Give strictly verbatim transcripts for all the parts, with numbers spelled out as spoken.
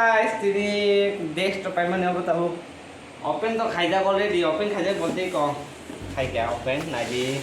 Guys, tini desktop paimani obo tabuk. Open to khaijak already, open khaijak bolte ko. Khaikha open, naidi.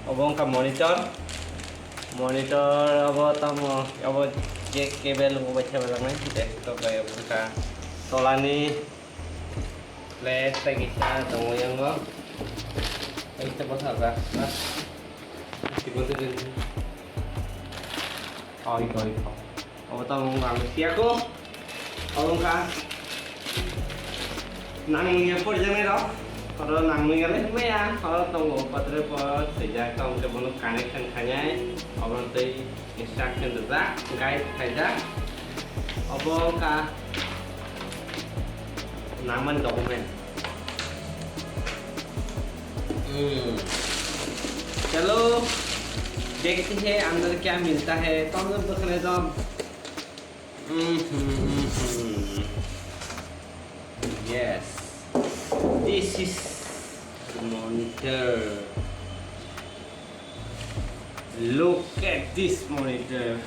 Obo wngkha monitor. Monitor obo tamo, obo je cable bo bai thaibajaknai. Desktop bai obo wngkha. Tolani plate tei kisa tongo yango. Tei kisa bwsajak. Oh, iko, iko. Obo tamo wngkha ang siyako. Obo wngkha nangmungya porijaknai rok. Oro nangmungya le maya. Oro tongo patre por swijak tamo khe bono connection khainai. Obo tei instruction rijak, guide khaijak. Obo wngkha nangmani document. Hmm. चलो, देखते हैं अंदर क्या मिलता है। तो हम लोग देखने तो, हम्म, हम्म, हम्म, हम्म। Yes, this is the monitor. Look at this monitor.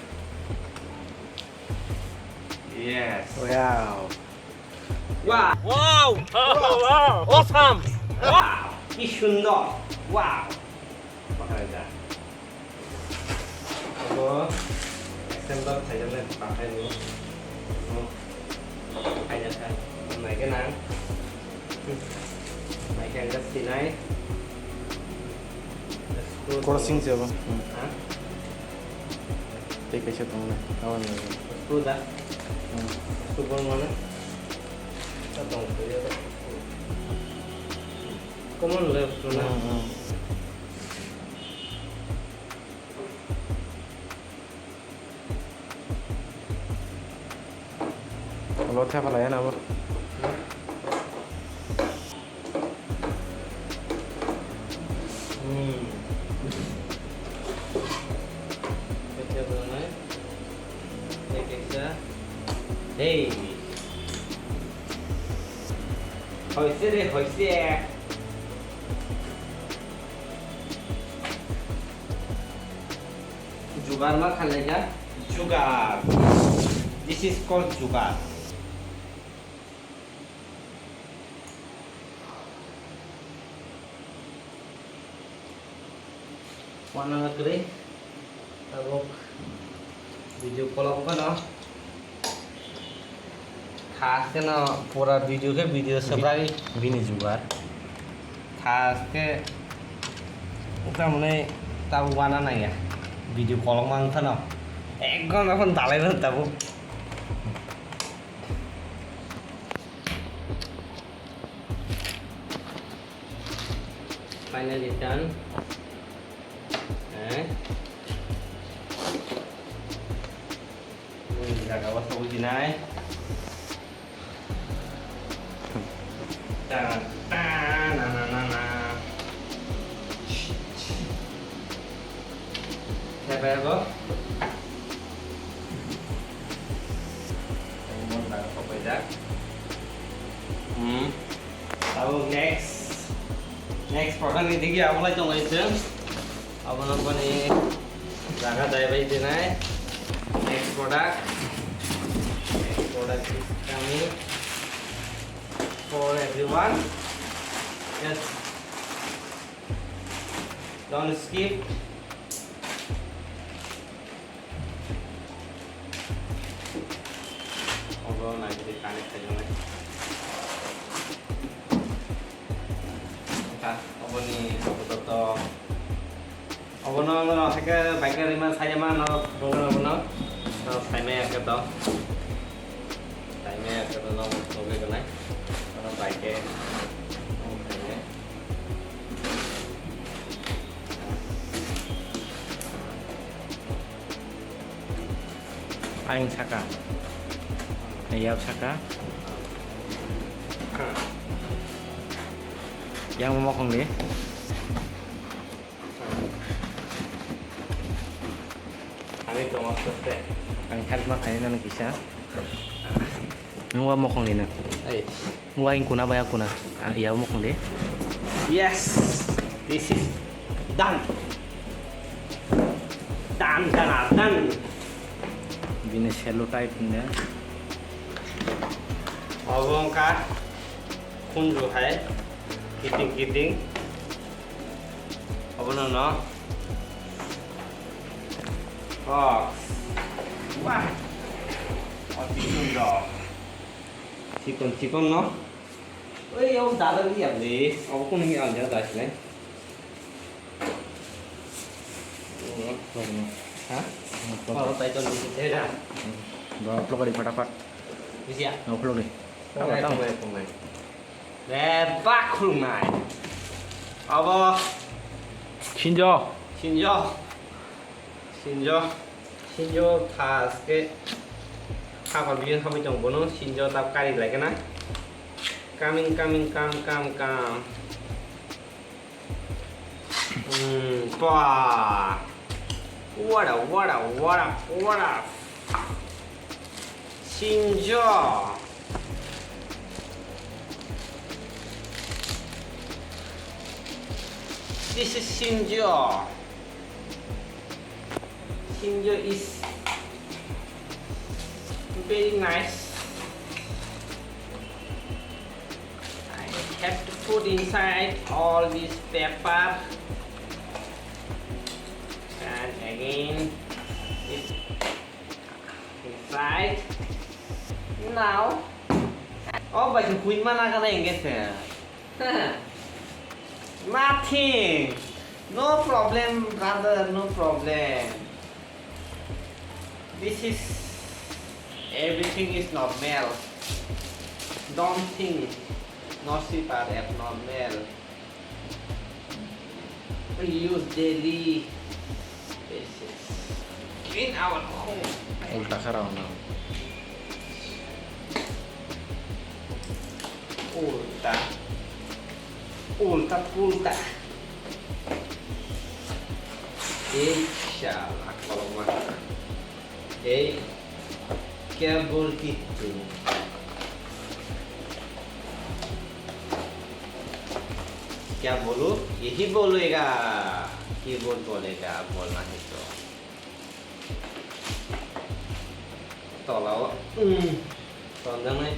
Yes. Wow. Wow. Wow. Wow. Awesome. Wow. Ki sundor. Wow. Bakal aja. Abo assembler khaijak nai, bakal ni. Khaijak kha. Nai khe nang. Nai khe ang sinai. Crossing jabo. Hmm. Ha? Tei kaisa tongo na, aboni loge. Screw da? Hmm. Screw bol mano? Ta tong khe ya ta. Common le screw na? Hmm, hmm. Lo thepalai ya na bo. Hmm. Kete bolonai. Ekeksa. Hey. Hoise re, hoise. Jugar ma khalai ja. Jugar. This is called jugar. Wana kwrwi tabuk video kolok phano. Kha kheno pura video khe video swbrai. Bini jugar. Kha khe tamoni tabuk wana nangya. Video kolok mang phano. Ek ghonta phano dalai phano tabuk. Finally done. Eh? Ini jaga was tahu jinai. Ta, ta, na, na, na, na. Siapa ya, Bo? Ini mau nggak kepejak. Hmm. Lalu next. Next program ini dia mulai dong itu. Abono boni jaga dai bai dinai. Next product. Next product is coming for everyone. Just don't skip. Obo naikhe connect khaijaknai. Wngkha oboni joto. Obono, obono haikhe baikhe rima saima no, obono, obono. No saimaya khe to. Saimaya khe to no, nugwi tongnai. Obono baikhe. Ayang saka. Ayang saka. Yang mokhong di. Ang khat ma khainani kisa. Nungwa mokhong di na. Ai. Nungwa ing kuna baya kuna. Ah, iya mokhong di. Yes. This is done. Done, done, done. Bini cello type ni. Obo wngkha khunju hai kiting kiting. Obono no. Oh. Wah. Oh, chikon do. Chikon, chikon no. Oi, obo dada ni ya le. Obo kunu ni anja da sile. Ha? Obo tai ton ni da. Ba, upload kari fatafat. Bisi ya? Upload kari. Tamo, tamo, tamo. Bebak khulumnai. Abo Shinjo. Shinjo. Shinjo. Shinjo thaske. Khakor biyo khamwi tong bono. Shinjo tab kari lai kana. Coming, coming, come, come, come. Hmm, pa. What a, what a, what a, what a. Shinjo. This is Shinjo. Shinjo is very nice. I have to put inside all this paper. And again, it inside. Now. Oh, bai se hui mana kana engge se. Nothing. No problem, brother, no problem. This is, everything is normal. Don't think nurses are abnormal. We use daily basis in our home. Ulta khara ono. Ulta. Ulta pulta. Ei shala kolokma. Ei, kya bolti tu? Kya bolu? Yahi bolega. Keyboard bolega, bolna hai to. Tola o, um, tonjaknai.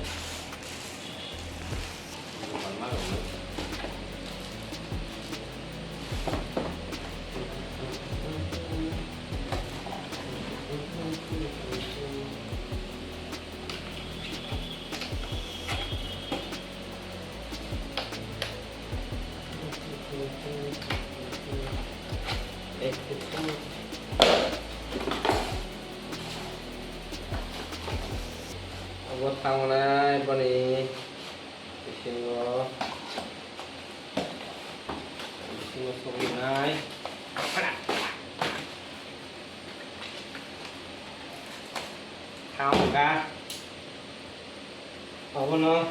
Abo tangnai boni bisingo, bisingo sogwi nai. Tamo ga. Obono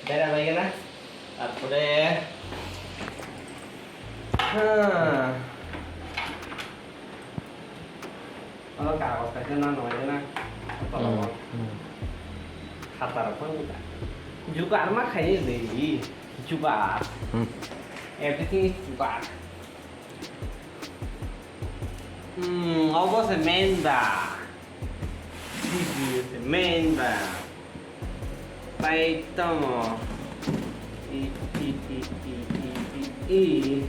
bera bai gana. Tarpore, ha. Oro kagos kaisa na nai gana. Tolo. Hmm, hmm. Khata rok phano jugar ma khai ni. Jugar. Hmm. Everything is jugar. Hmm, obo se main ba. Video se main ba. Tai tamo. I, i, i.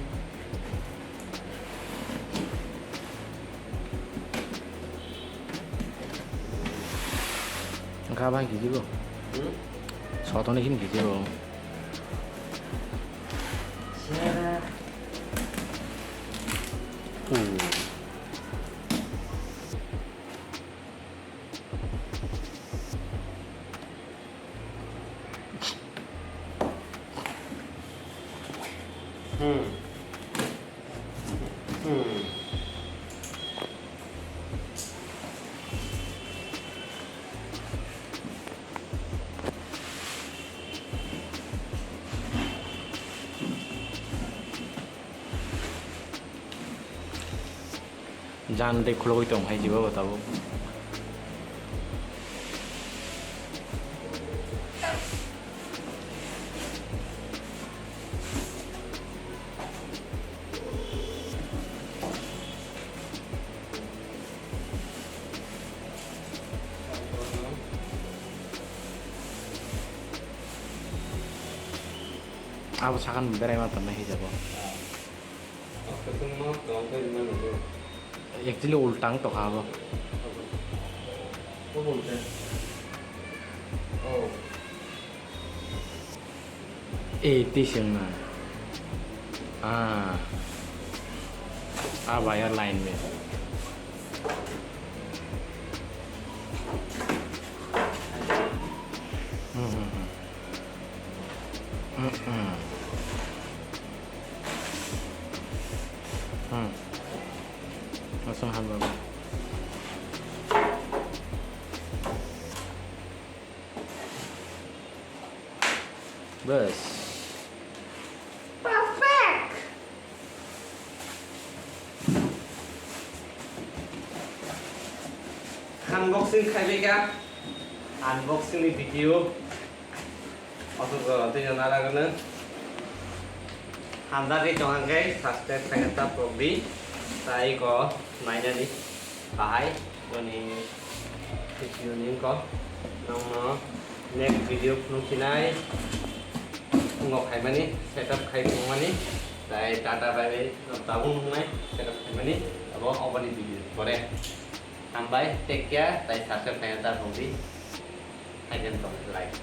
Wngkha bai kijibo. Hmm? Sotoni hini kijibo. Sera. Hmm. Hmm. Jan tei khulogwi tong hai jibo tabuk. Abo sakhan berai ma tongnai hijabo. Actually ultang tokha abo. Eh, tising na. Ah. Ah, wire line me. Hmm, hmm, hmm. Hmm, hmm. Hmm. Langsung hamba. Bas. Perfect. Unboxing khai bai kha. Unboxing ni video. Oto twi na naragono. Hamjagwi tong hwnkhe subscribe khaina ta pokdi. Tai ko nainani bahai. Boni video ni wngkha. Nokno next video phunukhinai. Wngkha khaimani, setup khai phunukmani. Tai tata bye bye. Tabuk nuknai setup khaimani. Abo oboni video pore. Hambai, take care. Tai subscribe khaina ta pokdi. Hai khe tong like.